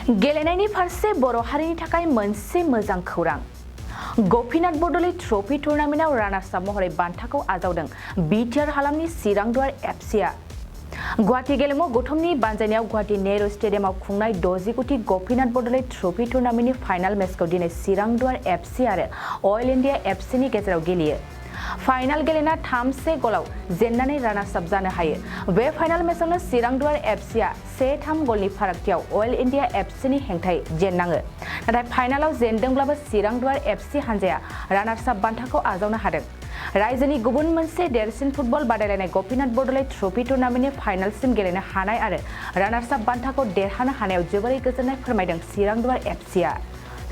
गेलेनायनि फारसे बर' हारिनि थाखाय मोनसे मोजां खौरां। गपिनाथ बरदलै ट्रफी टुर्नामेन्टआव रानार्स आप महरै बान्थाखौ आजावदों बिटिआर हालामनि चिरांदुवार एफसिआ। गुवाहाटी गेलेमु गौथुमनि बानजायनायाव गुवाहाटी नेहरू स्टेडियामाव खुंनाय 60 गपिनाथ बरदलै ट्रफी टुर्नामेन्टनि फाइनाल मेचखौ दिनै चिरांदुवार एफसि आरो अल इन्डिया एफसिनि गेजेराव गेलेयो। फाइनाल गेलेना 3-1 गलाव जेननानै रानार्स आप जानो हायो। बे फाइनाल मेचआवनो चिरांदुवार एफसिआ 1-3 गलनि फारागथियाव अल इन्डिया एफसिनि हेंथायै जेननाङो। नाथाय फाइनालाव जेनदोंब्लाबो चिरांदुवार एफसि हानजाया रानार्स आप बान्थाखौ आजावनो हादों। रायजोनि गुबुन मोनसे देरसिन फुटबल बादायलायनाय गपिनाथ बरदलै ट्रफी टुर्नामेन्टनि फाइनालसिम गेलेनो हानाय आरो रानार्स आप बान्थाखौ देरहानो हानायाव जोबोरै गोजोननाय फोरमायदों चिरांदुवार एफसिआ।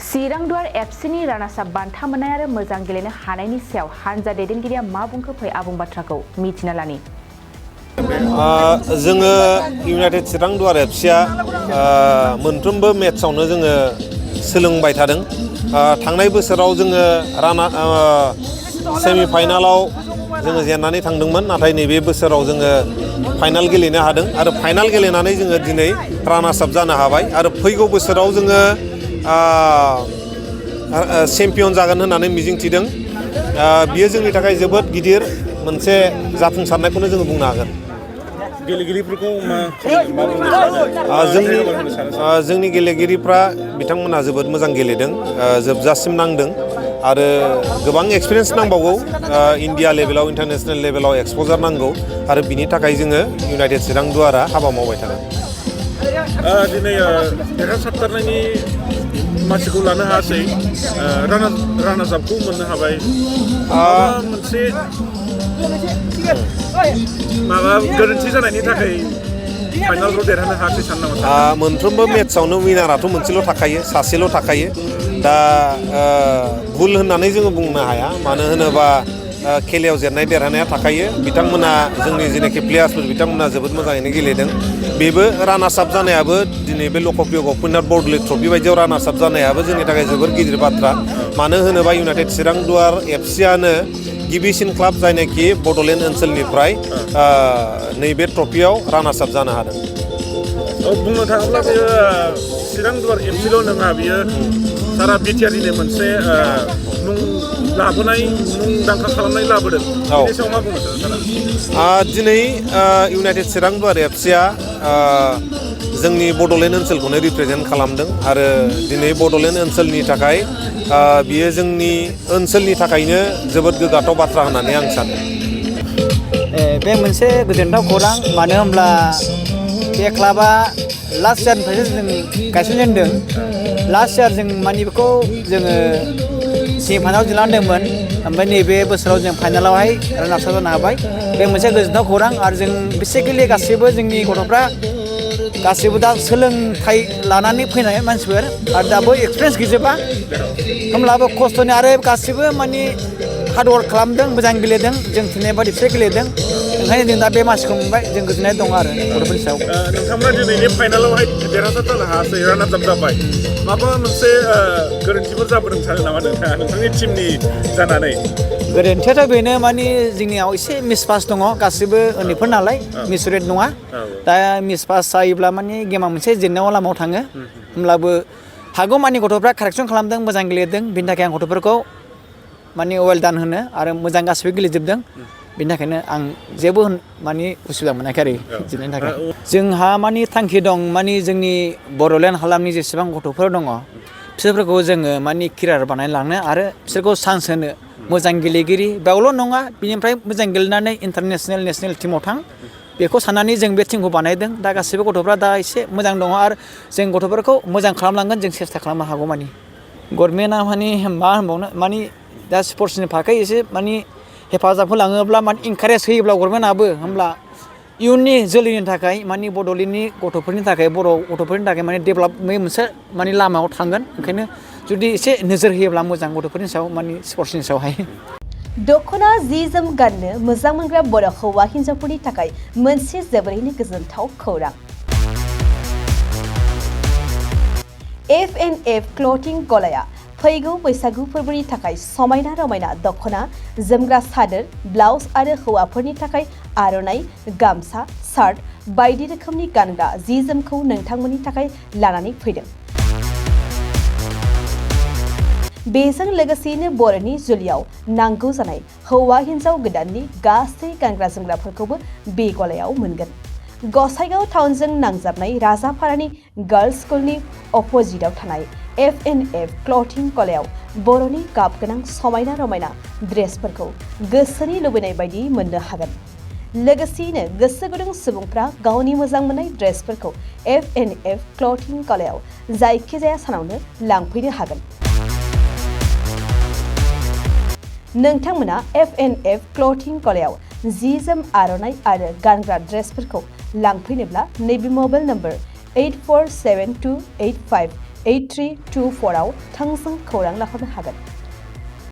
चिरांदुवार एफसिनि रानार्स आप बान्था मोननाय आरो मोजां गेलेनो हानायनि सायाव हानजा दैदेनगिरिया मा बुंखो फै आबुं बाथ्राखौ मिथिना लानि। जोङो इउनाइटेड चिरांदुवार एफसिआ मोनफ्रोमबो मेचआवनो जोङो सोलोंबाय थादों। थांनाय बोसोराव जोङो सेमि फाइनालाव जोङो जेननानै थांदोंमोन, नाथाय नैबे बोसोराव जोङो फाइनाल गेलेनो हादों आरो फाइनाल गेलेनानै जोङो दिनै रानार्स आप जानो हाबाय आरो फैगौ बोसोराव जोङो चेम्पियन जागोन होननानै मिजिंथिदों। बियो जोंनि थाखाय जोबोद गिदिर मोनसे जाफुंसारनायखौनो जोङो बुंनो हागोन। गेलेगिरिफोरखौ जोंनि गेलेगिरिफ्रा बिथांमोनहा जोबोद मोजां गेलेदों, जोबजासिम नांदों आरो गोबां एक्सपिरियेन्स नांबावगौ। इन्डिया लेभेलाव इन्टारनेशनेल लेभेलाव एक्सप'जार नांगौ आरो बिनि थाखाय जोङो इउनाइटेड चिरांदुवारा हाबा मावबाय थागोन। दिनै देरहासारनायनि मासिखौ लानो हायासै, रानार्स आपखौ मोननो हाबाय। मोनसे गोरोन्थि जानायनि थाखाय फाइनालखौ देरहानो हायासै सानो नामा? मोनफ्रोमबो मेचआवनो उइनाराथ' मोनसेल' थाखायो, सासेल' थाखायो। दा भुल होननानै जोङो बुंनो हाया, मानो होनोबा खेलायाव जेननाय देरहानाया थाखायो। बिथांमोना जोंनि जेनाखि प्लेयार्सफोर बिथांमोना जोबोद मोजाङैनो गेलेदों। बेबो रानार्स आप जानायाबो दिनै बे लकप्रिय गपिनाथ बरदलै ट्रफी बायदियाव रानार्स आप जानायाबो जोंनि थाखाय जोबोर गिदिर बाथ्रा। मानो होनोबा इउनाइटेड चिरांदुवार एफसिआनो गिबिसिन क्लाब जायनाखि बड'लेण्ड ओनसोलनिफ्राय नैबे ट्रफियाव रानार्स आप जानो हादों। बुंनो थाङोब्ला बेयो चिरांदुवार एफसिल' नङा, बियो सारा बिटिआरनिनो मोनसे मुं लाबोनाय, मुंदांखा खालामनाय लाबोदों। बेनि सायाव मा बुंनो सारा? दिनै इउनाइटेड चिरांदुवार एफसिआ जोंनि बड'लेण्ड ओनसोलखौनो रिप्रेजेन्ट खालामदों आरो दिनै बड'लेण्ड ओनसोलनि थाखाय बियो जोंनि ओनसोलनि थाखायनो जोबोद गोग्गाथाव बाथ्रा होननानै आं सानो। बे मोनसे गोजोनथाव खौरां, मानो होनब्ला बे क्लाबा लास्ट इयारनिफ्रायसो जों गायसनजेनदों। लास्ट इयार जों मानि बेखौ जोङो सेमि फाइनालाव जेनलांदोंमोन, ओमफ्राय नैबे बोसोराव जों फाइनालावहाय रानार्स आप जानो हाबाय। बे मोनसे गोजोनथाव खौरां आरो जों बेसिकेलि गासैबो जोंनि गथ'फ्रा गासैबो दा सोलोंथाइ लानानै फैनाय मानसिफोर आरो दाबो एक्सपिरियेन्स गैजोबा, होमब्लाबो खस्थ'नि आरो गासैबो मानि हार्डवर्क खालामदों, मोजां गेलेदों, जों थिननाय बायदि बिसोर गेलेदों। ओंखायनो जों दा बे मासिखौ मोनबाय, जों गोजोननाय दं आरो गथ'फोरनि सायाव। नोंथांमोना दिनैनि फाइनालावहाय देरहासार जानो हायासै, रानार्स आप जाबाय। माबा मोनसे गोरोन्थिफोर जाबोदों सानो नामा नोंथाङा नोंथांनि टिमनि जानानै? गोरोन्थियाथ' बेनो, मानि जोंनियाव एसे मिसपास दङ, गासिबो उन्दैफोर नालाय मिसुरेट नङा। दा मिसपास जायोब्ला मानि गेमा मोनसे जेननायाव लामायाव थाङो। होमब्लाबो हागौमानि गथ'फ्रा कारेक्सन खालामदों, मोजां गेलेदों। बिनि थाखाय आं गथ'फोरखौ मानि वेल डान होनो आरो मोजां गासिबो गेलेजोबदों। बिनि थाखायनो आं जेबो मानि उसुबिदा मोनाखै आरो गेलेनायनि थाखाय। जोंहा मानि थांखि दं, मानि जोंनि बड'लेण्ड हालामनि जेसेबां गथ'फोर दङ बिसोरफोरखौ जोङो मानि केरियार बानायलांनो आरो बिसोरखौ चान्स होनो, मोजां गेलेगिरि बेयावल' नङा, बिनिफ्राय मोजां गेलेनानै इन्टारनेसनेल नेसनेल टिमाव थां, बेखौ साननानै जों बे टिमखौ बानायदों। दा गासैबो गथ'फ्रा दा एसे मोजां दङ आरो जों गथ'फोरखौ मोजां खालामलांगोन, जों सेस्था खालामनो हागौ मानि। गभर्नमेन्टआ मानि मा होनबावनो, मानि दा स्पर्ट्सनि फारसे एसे मानि हेफाजाब होलाङोब्ला, मानि इनकारेज होयोब्ला गभर्नमेन्टआबो, होमब्ला इयुननि जोलैनि थाखाय मानि बड'लेण्डनि गथ'फोरनि थाखाय, बर' गथ'फोरनि थाखाय मानि डेभेलपमेन्ट मोनसे मानि लामायाव थांगोन। ओंखायनो जुदि एसे नोजोर होयोब्ला मोजां गथ'फोरनि सायाव, मानि स्पर्ट्सनि सायावहाय। दख'ना जि जोम गाननो मोजां मोनग्रा बर' हौवा हिन्जावफोरनि थाखाय मोनसे जोबोरैनो गोजोनथाव खौरां। F&F क्लथिं गलाया फैगौ बैसागु फोरबोनि थाखाय समायना रमायना दख'ना, जोमग्रा सादोर, ब्लाउज आरो हौवाफोरनि थाखाय आर'नाइ, गामसा, शार्ट बायदि रोखोमनि गानग्रा जि जोमखौ नोंथांमोननि थाखाय लानानै फैदों। बेजों लोगोसेयैनो बर'नि जुलियाव नांगौ जानाय हौवा हिन्जाव गोदाननि गासै गानग्रा जोमग्राफोरखौबो बे गलायाव मोनगोन। गसाइगाव टाउनजों नांजाबनाय राजापारानि गार्लस स्कुलनि अपोजिटआव थानाय F&F क्लथिं गलायाव बर'नि गाब गोनां समायना रमायना ड्रेसफोरखौ गोसोनि लुबैनाय बायदि मोननो हागोन। लोगोसेयैनो गोसो गुदुं सुबुंफ्रा गावनि मोजां मोननाय ड्रेसफोरखौ F&F क्लथिं गलायाव जायखिजाया सानावनो लांफैनो हागोन। नोंथांमोना F&F क्लथिं गलायाव जि जोम आर'नाइ आरो गानग्रा ड्रेसफोरखौ लांफैनोब्ला नैबे मबाइल नम्बर 8472858324 आव थोंजों खौरां लाहरनो हागोन।